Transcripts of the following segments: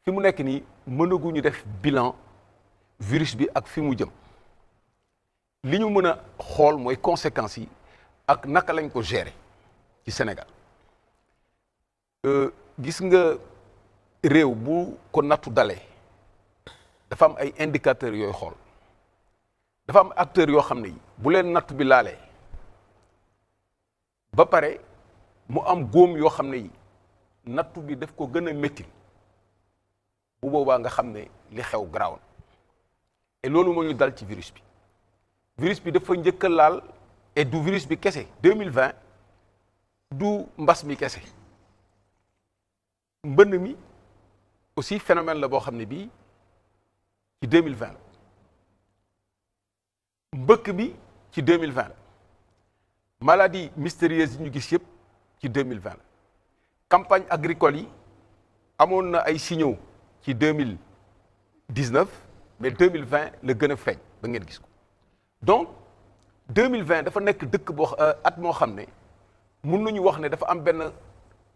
fi mu nekk nii mënaguñu def bilan virus bi ak fi mu jëm li ñu mën a xool mooy conséquences yi ak naka lañ ko gérer ci Sénégal gis nga réew bu ko nattu dalee dafa am ay indicateurs yooyu xool dafa am acteurs yoo xam ne yi bu leen nattu bi laalee ba pare mu am góom yoo xam ne yi nattu bi daf ko gën a métti bu boobaa nga xam ne li xew garaaw na et loolu moo ñu dal ci virus bi dafa njëkk a laal et du virus bi kese 2020 du mbas mi kese mbënn mi aussi phénomène la boo xam ne bii ci 2020 la mbëkk bi ci 2020 la maladie mystérieuse yi ñu gis yëpp ci 2020 la campagne agricole yi amoon na ay signaux ci 2019 mais 2020 la gën a feeñ ba ngeen gis ko donc 2020 dafa nekk dëkk boo at moo xam ne mun nañu wax ne dafa am benn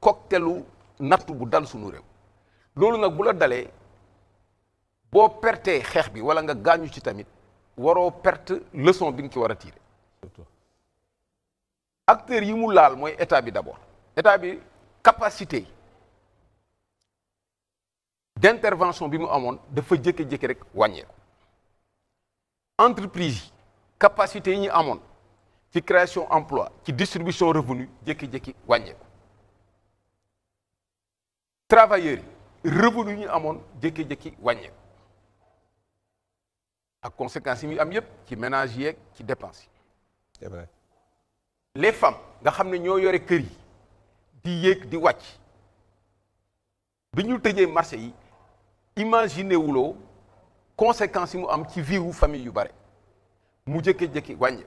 cocktaelu nattu bu dal suñu réew loolu nag bu la dalee boo pertee xeex bi wala nga gaañu ci tamit waroo perte leçon bi nga ci war a tirer acteurs yi mu laal mooy état bi d'abord état bi capacité d'intervention bi mu amoon dafa jékki-jékki rek wàññeeku entreprise yi capacité yi ñu amoon ci création emploi ci distribution revenu jékki-jékki wàññeeku travailleurs yi revenu yi ñu amoon jékki-jékki wàññeeku ak conséquences yi muy am yépp ci ménage yeeg ci dépenses yi. C'est vrai. Les femmes nga xam ne ñoo yore kër yi di yéeg di wàcc bi ñu tëjee marché yi imaginer wuloo conséquences yi mu am ci vie wu famille yu bare mu jékki-jékki wàññi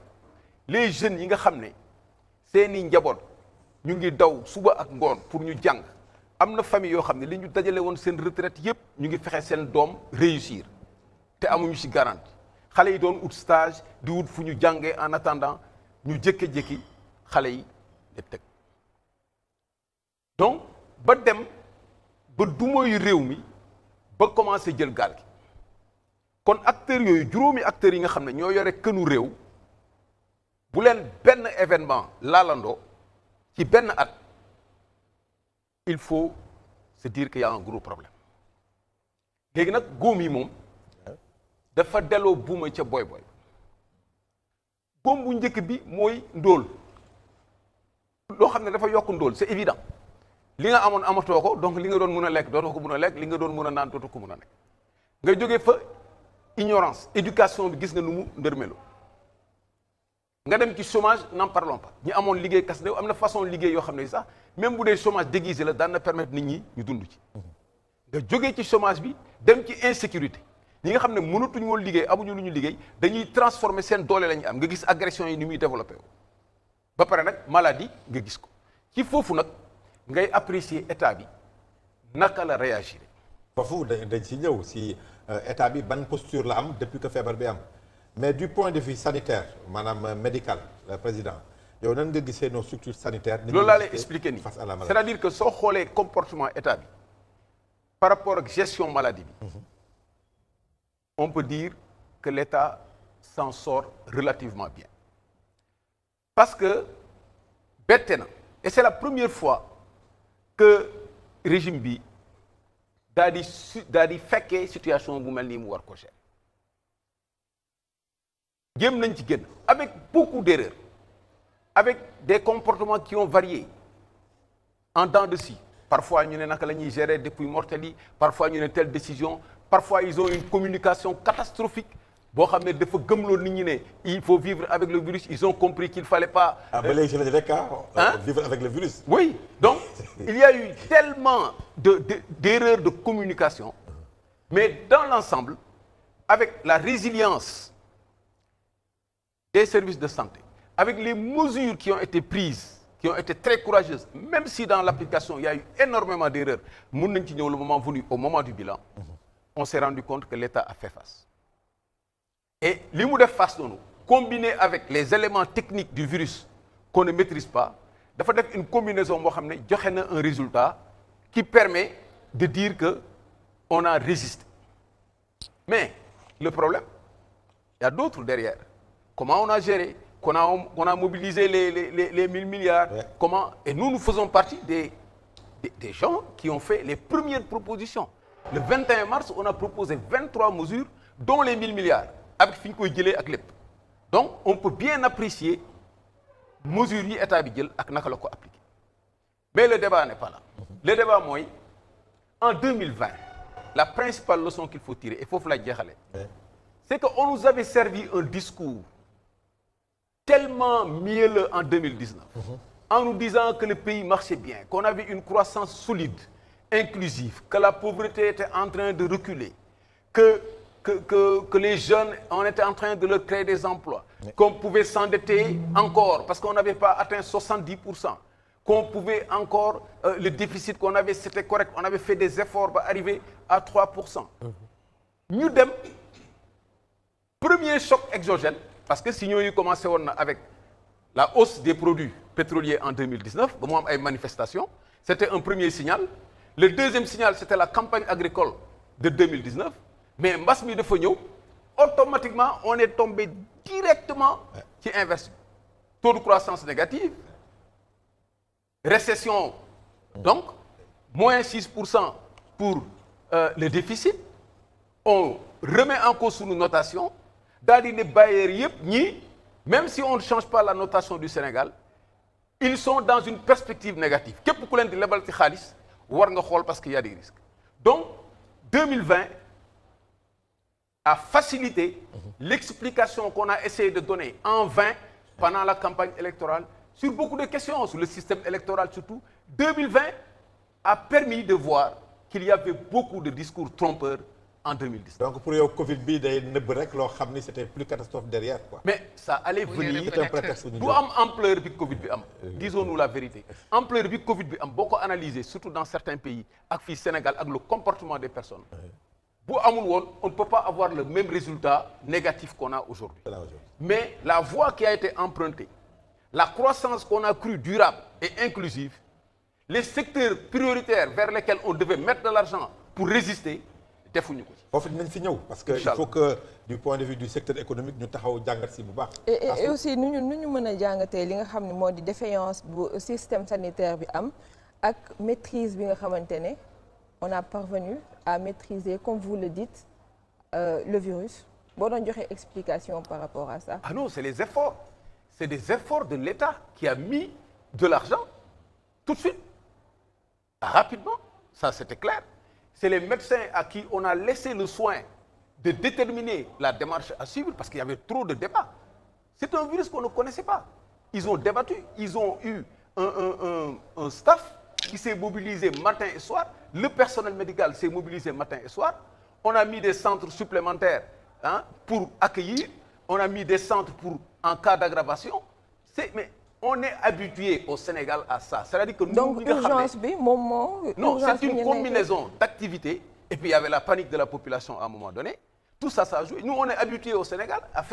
les jeunes yi nga xam ne seeni njaboot ñu ngi daw suba ak ngoon pour ñu jàng am na famille yoo xam ne li ñu dajale woon seen retraite yépp ñu ngi fexe seen doom réussir te amuñu ci garantie xale yi doon ut stage di wut fu ñu jàngee en attendant ñu jékki-jékki xale yi de teg donc ba dem ba dumóoyu réew mi ba commencé jël gaal gi kon acteurs yooyu juróomi acteurs yi nga xam ne ñoo yore kënu réew bu leen benn événement laalandoo ci benn at il faut se dire qu'il y a un gros problème léegi nag góom yi moom dafa delloo buuma ca boy góom bu njëkk bi mooy ndóol loo xam ne dafa yokk ndóol c'est évident li nga amoon amatoo ko donc li nga doon mën a lekk dootoo ko mën a lekk li nga doon mën a naan dootoo ko mën a nekk nga jógee fa ignorance éducation bi gis nga nu mu ndërmelo nga dem ci chômage n'en parlons pas ñi amoon liggéey kas néew am na façon liggéey yoo xam ne sax même bu dee chômage déguisé la daan na permettre nit ñi ñu dund ci nga jógee ci chômage bi dem ci insécurité ñi nga xam ne mënatuñu woon liggéey amuñu lu ñu liggéey dañuy transformer seen doole la ñu am nga gis agression yi ni muy développé wu ba pare nag maladie nga gis ko ci foofu nag ngay apprécier état bi naka la réagir. foofu dañ si ñëw si état bi ban posture la am depuis que feebar bi am mais du point de vue sanitaire maanaam médical président yow nan nga gisee nos structures sanitaires. loolu laa lay expliquer nii face à la maladie. c'est-à-dire que soo xoolee comportement état bi par rapport ak gestion maladie bi. On peut dire que l'État s'en sort relativement bien. Parce que bette na et c'est la première fois que régime bi daal di fekkee situation bu mel nii mu war ko gérer jéem nañ ci génn avec beaucoup d'erreurs avec des comportements qui ont varié en dents de scie parfois ñu ne naka la ñuy gérer dépouilles mortelles yi parfois ñu ne telle décision parfois ils ont une communication catastrophique boo xam ne dafa gëmloo nit ñi ne il faut vivre avec le virus ils ont compris qu'il fallait pas. ba léegi lañu rek vivre avec le virus. Oui donc il y a eu tellement d'erreurs de communication mais dans l'ensemble avec la résilience des services de santé avec les mesures qui ont été prises qui ont été très courageuses même si dans l'application il y a eu énormément d'erreurs mën nañ ci ñëw le moment venu au moment du bilan. On s'est rendu compte que l'État a fait face. Et li mu def face noonu combiné avec les éléments techniques du virus qu'on ne maîtrise pas dafa def une combinaison boo xam ne joxe na un résultat qui permet de dire que on a résisté. Mais le problème, il y a d'autres derrière. Comment on a géré, qu'on a mobilisé les 1000 milliards, comment... Et nous faisons partie des gens qui ont fait les premières propositions. Le 21 mars, on a proposé 23 mesures, dont les 1000 milliards, avec fi ñu koy jëlee ak lépp. Donc, on peut bien apprécier mesures yi état bi jël ak naka la ko appliquer. Mais le débat n'est pas là. Le débat mooy en 2020, la principale leçon qu'il faut tirer, et foofu la jeexale, c'est qu'on nous avait servi un discours tellement mielleux en 2019, en nous disant que le pays marchait bien, qu'on avait une croissance solide, inclusive, que la pauvreté était en train de reculer, que les jeunes, on était en train de leur créer des emplois, qu'on pouvait s'endetter encore parce qu'on n'avait pas atteint 70%, qu'on pouvait encore, le déficit qu'on avait, c'était correct, on avait fait des efforts pour arriver à 3%. Ñu dem, premier choc exogène, parce que si nous avons commencé avec la hausse des produits pétroliers en 2019, ba mu am ay manifestations, c'était un premier signal. Le deuxième signal, c'était la campagne agricole de 2019. Mais mbas mi dafa ñëw, automatiquement, on est tombé directement ci inverse. Taux de croissance négative, récession, donc, moins 6% pour le déficit. On remet en cause sous nos notations. Daal di ne bailleurs yëpp ñii, même si on ne change pas la notation du Sénégal, ils sont dans une perspective négative. Képp ku leen di lebal ci xaalis war nga xool parce qu'il y a des risques. Donc, 2020 a facilité l'explication qu'on a essayé de donner en vain pendant la campagne électorale sur beaucoup de questions, sur le système électoral surtout. 2020 a permis de voir qu'il y avait beaucoup de discours trompeurs en 2010. Donc pour yow Covid bi day nëbb rek loo xam ni c'était plus catastrophe derrière quoi. Mais ça allait venir. C'est un prétexte du am ampleur bi Covid bi am. Disons-nous la vérité. Ampleur bi Covid bi am boo ko analyser surtout dans certains pays ak fii Sénégal ak le comportement des personnes. Bu amul woon on ne peut pas avoir le même résultat négatif qu'on a aujourd'hui. Mais la voie qui a été empruntée, la croissance qu'on a crue durable et inclusive, les secteurs prioritaires vers lesquels on devait mettre de l'argent pour résister, defuñu ko ci. foofu dinañ fi ñëw parce que il faut que du point de vue du secteur économique ñu taxaw jàngat si bu baax. et aussi nu ñu mën a jàngatee li nga xam ne moo di défaillance bu système sanitaire bi am ak maîtrise bi nga xamante ne on a parvenu à maîtriser comme vous le dites le virus. Boo doon joxe explication par rapport à ça. Ah non, c'est les efforts. C'est des efforts de l'État qui a mis de l'argent tout de suite, rapidement. Ça, c'était clair. C'est les médecins à qui on a laissé le soin de déterminer la démarche à suivre parce qu'il y avait trop de débats. C'est un virus qu'on ne connaissait pas. Ils ont débattu, ils ont eu un staff qui s'est mobilisé matin et soir. Le personnel médical s'est mobilisé matin et soir. On a mis des centres supplémentaires pour accueillir. On a mis des centres pour en cas d'aggravation. Mais on est habitué au Sénégal à ça. C'est-à-dire que nous, donc urgence bi moom moo. Non, c'est une combinaison d'activités. Et puis il y avait la panique de la population à un moment donné. Tout ça, ça a joué. Nous, on est habitué au Sénégal à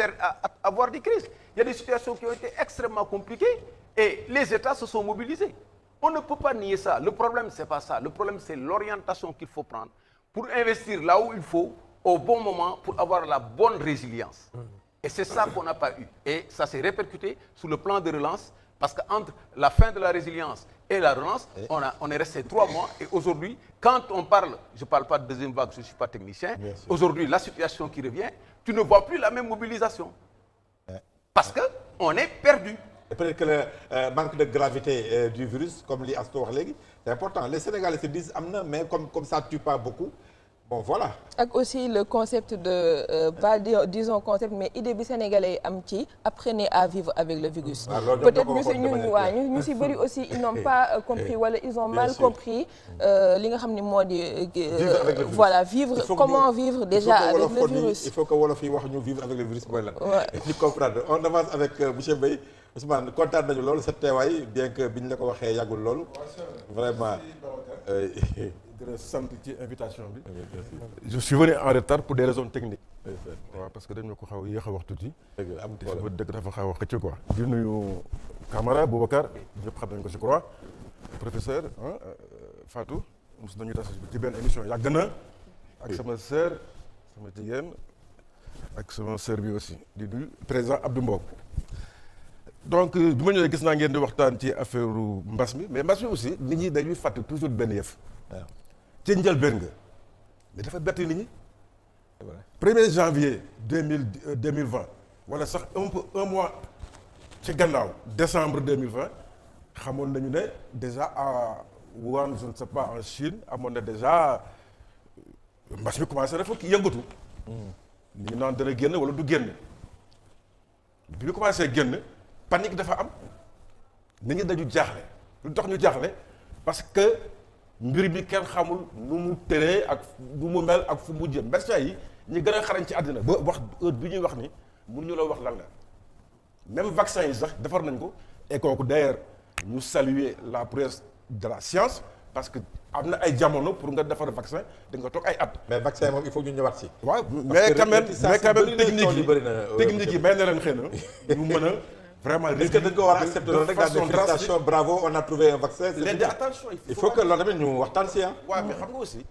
avoir des crises. Il y a des situations qui ont été extrêmement compliquées et les États se sont mobilisés. On ne peut pas nier ça. Le problème, c'est pas ça. Le problème, c'est l'orientation qu'il faut prendre pour investir là où il faut, au bon moment, pour avoir la bonne résilience. Et c'est ça qu'on n'a pas eu. Et ça s'est répercuté sur le plan de relance parce qu'entre la fin de la résilience et la relance, on est resté 3 mois. Et aujourd'hui, quand on parle, je ne parle pas de deuxième vague, je ne suis pas technicien. Aujourd'hui, la situation qui revient, tu ne vois plus la même mobilisation. Parce qu'on est perdu. Et peut-être que le manque de gravité du virus, comme les Astor Légui, c'est important. Les Sénégalais se disent, mais comme ça ne tue pas beaucoup, bon voilà. Ak aussi le concept de pas disons concept mais idée bi sénégalais am ci apprenez à vivre avec le virus. Peut-être ñu si bëri aussi ils n'ont pas compris wala ils ont mal compris li nga xam ne moo di voilà vivre comment vivre déjà avec le virus. Il faut que wolof yi wax ñu vivre avec le virus mooy lan. ñu comprendre. On avance avec monsieur Mbaye. Ousmane kontaan nañu loolu sa teewaay bien que biñ la ko waxee yàggul loolu vraiment. di sant ci invitation bi. Je suis venu en retard pour des raisons techniques. waaw parce que dañ ma ko xaw a yéex a wax tuuti. am te sama dëkk dafa xaw a xëcc quoi. di nuyu Camara Boubacar ñëpp xam nañ ko je crois professeur Fatou mos nañu tas ci benn émission yàgg na ak sama sœur sama jigéen ak sama sœur bi aussi di nuyu président Abdou Mbow. donc bi ma ñëwee gis naa ngeen di waxtaan ci affaire mbas mi mais mbas mi aussi nit ñi dañuy fàtte toujours benn yëf. waaw ci njëlbéen nga mais dafa bett nit ñi. 1er janvier 2020 wala sax un mois ci gannaaw décembre 2020 xamoon nañu ne déjà à Wuhan je ne sais pas en Chine amoon na déjà mbas mi commencé dafa yëngatu. ñu naan dana génn wala du génn bi ñu commencé génn panique dafa am nit ñi dañu jaaxle lu tax ñu jaaxle parce que mbir bi kenn xamul nu mu tëree ak nu mu mel ak fu mu jëm médecins yi ñi gën a xarañ ci àddina ba wax heure bi ñuy wax ni mënuñu la wax lan la même vaccin yi sax defar nañ ko et kooku d'ailleurs ñu saluer la prouesse de la science parce que am na ay jamono pour nga defar vaccin da nga toog ay at. mais vaccin moom il faut ñu ñëwaat si. waaw mais quand même technique yi may na leen xëy na ñu mën a vraiment. est-ce que dañ ko war a accepter loolu rek daal de félicitation bravo on a trouvé un vaccin. léegi attention il faut que loolu tamit ñu waxtaan si ah. waaw mais xam nga aussi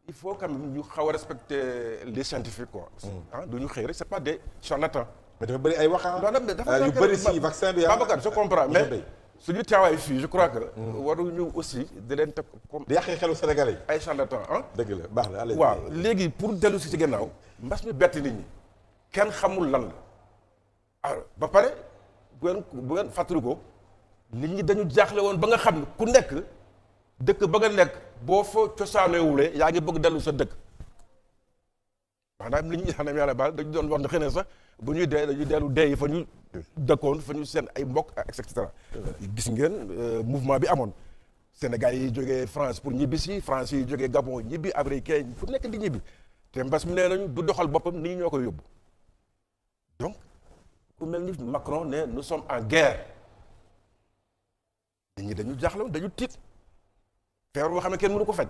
il faut quand même ñu xaw a respecter les scientifiques quoi. ah du ñu xëy rek c'est pas des charlatans. mais dafa bëri ay wax ah. dafa yu bëri si vaccin bi ah. Babacar je comprends mais suñu teewaay fii je crois que. waruñu aussi di leen teg comme. di yàqee xelu Sénégalais yi. ay charlatans ah. dëgg la baax na allez. waaw léegi pour dellu si ci gannaaw. mbas mi bett nit ñi kenn xamul lan la ah ba pare bu ngeen fàttali ko nit ñi dañu jaaxle woon ba nga xam ne ku nekk dëkk ba nga nekk boo fa cosaanewulee yaa ngi bëgg dellu sa dëkk maanaam nit ñi xam ne yàlla baal dañu doon wax ne xëy na sax bu ñuy dee dañuy dellu dee yi fa ñu dëkkoon fa ñu seen ay mbokk et cetera. gis ngeen mouvement bi amoon Sénégal yi jógee France pour ñibbi si France yi jógee Gabon ñibbi Américain fu nekk di ñibbi te mbas mi nee nañu du doxal boppam nit ñi ñoo koy yóbbu donc ku mel ni Macron ne nous sommes en guerre nit ñi dañu jaaxle dañu tiit feebar boo xam ne kenn mënu ko faj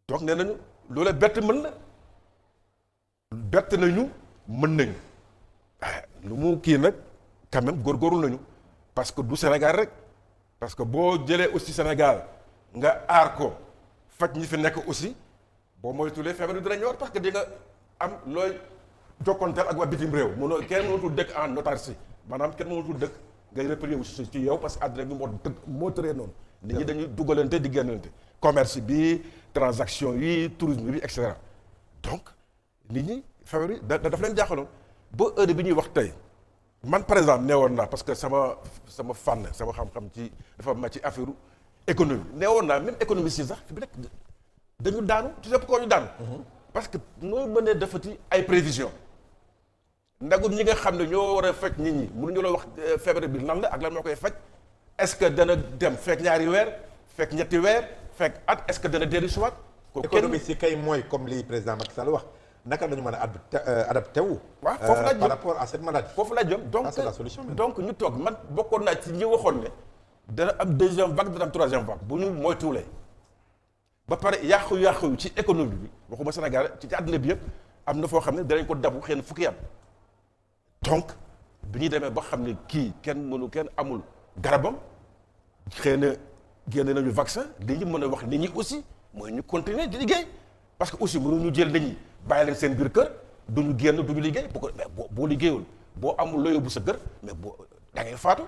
donc nee nañu loola bett mën na bett nañu mën nañu lu mu kii nag quand même góorgóorlu nañu parce que du Sénégal rek parce que boo jëlee aussi Sénégal nga aar ko faj ñi fi nekk aussi boo moytuwulee feebar bi dina ñëwaat parce que di nga am looy jokkonteel ak waa bitim réew mënoo kenn mënatul dëkk en autarcie maanaam kenn mënatul dëkk ngay replier wu ci yow parce que àddina bi moo tëree noonu. nit ñi dañuy dugalante di génnante commerce bi transaction yi tourisme bi et cetera donc nit ñi feebar bi daf leen jaaxaloon ba heure bi ñuy wax tey man par exemple neewoon naa parce que sama fànn sama xam-xam ci dafa ma ci affaire économie neewoon naa même économie si sax fi bi nekk dañu daanu tu sais pourquoi ñu daanu. parce que noo mënee defati ay prévision ndagum ñi nga xam ne ñoo war a faj nit ñi mënuñu la wax feebar bi lan la ak lan moo koy faj est-ce que dana dem fekk ñaari weer fekk ñetti weer fekk at est-ce que dana dellu si waat. économie si kay mooy comme li président Macky Sall wax naka lañu mën a adapté wu. waaw foofu la jëm par rapport à cette maladie. foofu la jëm donc c'est la solution donc ñu toog man bokkoon naa ci ñi waxoon ne dana am deuxième vague dana am troisième vague bu ñu moytuwulee ba pare yàqu-yàqu ci économie bi waxuma Sénégal ci àddina bi yëpp am na foo xam ne danañ ko dabu xëy na fukki at donc bi ñu demee ba xam ne kii kenn amul garabam xëy na génne nañu vaccin li ñu mën a wax nit ñi aussi mooy ñu continuer di liggéey parce que aussi mënuñu jël nit ñi bàyyi leen seen biir kër duñu génn duñu liggéey bu ko mais boo liggéeyul boo amul loo yóbbu sa kër mais da ngay faatu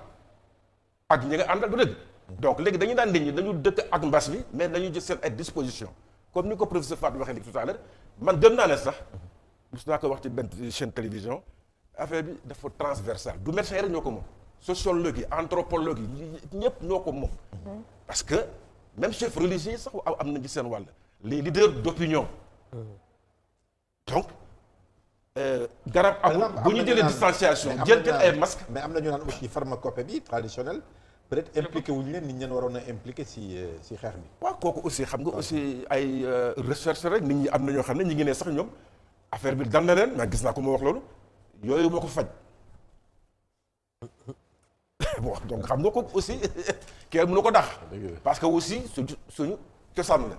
ak ñi nga àndal du dëgg donc léegi dañuy daan nit ñi dañu dëkk ak mbas bi mais dañu jël seen ay disposition comme ni ko professeur Fatou waxee léegi tout à l'heure man gëm naa ne sax mos naa ko wax ci benn chaîne télévision affaire bi dafa transversal du médecin rek ñoo ko moom sociologue yi anthropologue yi ñëpp ñoo ko moom parce que même chef religieux yi sax am nañ ci seen wàll les leaders d'opinion donc garab amul bu ñu jëlee distanciation jël kenn ay masque mais am na ñu naan aussi pharmacopée bi traditionnelle peut-être impliqué wuñu leen nit ñeen waroon a impliqué si xeex bi. waaw kooku aussi xam nga aussi ay recherche rek nit ñi am na ñoo xam ne ñi ngi ne sax ñoom affaire bi dal na leen mais gis naa ko ma wax loolu yooyu moo ko faj bon donc xam nga ko aussi kenn mënu ko dax parce que aussi suñu cosaan la.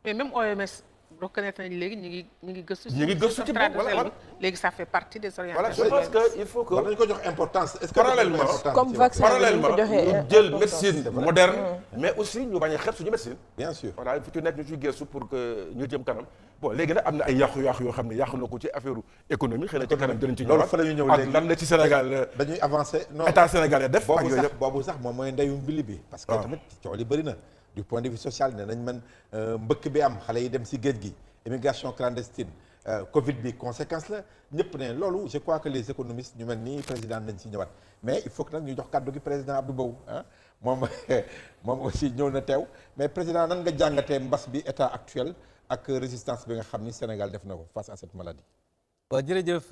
mais même OMS reconnaître nañ léegi ñu ngi gëstu. ñu ngi gëstu ci bopp voilà léegi ça fait partie des voilà orientations. je pense que il faut que. war nañu ko jox importance. est-ce que parallèlement comme vaccin parallèlement ñu ñu jël médecine moderne. mais aussi ñu bañ a xeeb suñu médecine. bien sûr voilà fu ci nekk ñu ciy gëstu pour que ñu jëm kanam bon léegi nag am na ay yàqu-yàqu yoo xam ne yàqu na ko ci affaire économie xëy na ci kanam dinañ ci loolu ñëwaat fa la ñu ñëw ak léegi lan la ci Sénégal dañuy avancer non état sénégalais def ak yooyu yëpp. boobu sax moom mooy ndeyu mbili bi. parce que waaw tamit coow li bëri na. du point de vue social ne nañ mën mbëkk bi am xale yi dem si géej gi immigration clandestine Covid bi conséquence la ñëpp ne loolu je crois que les économistes ñu mel ni président nañ si ñëwaat mais il faut que nag ñu jox kàddu gi président Abdou Mbow ah moom moom aussi ñëw na teew mais président nan nga jàngatee mbas bi état actuel ak résistance bi nga xam ni Sénégal def na ko face à cette maladie. waaw jërëjëf.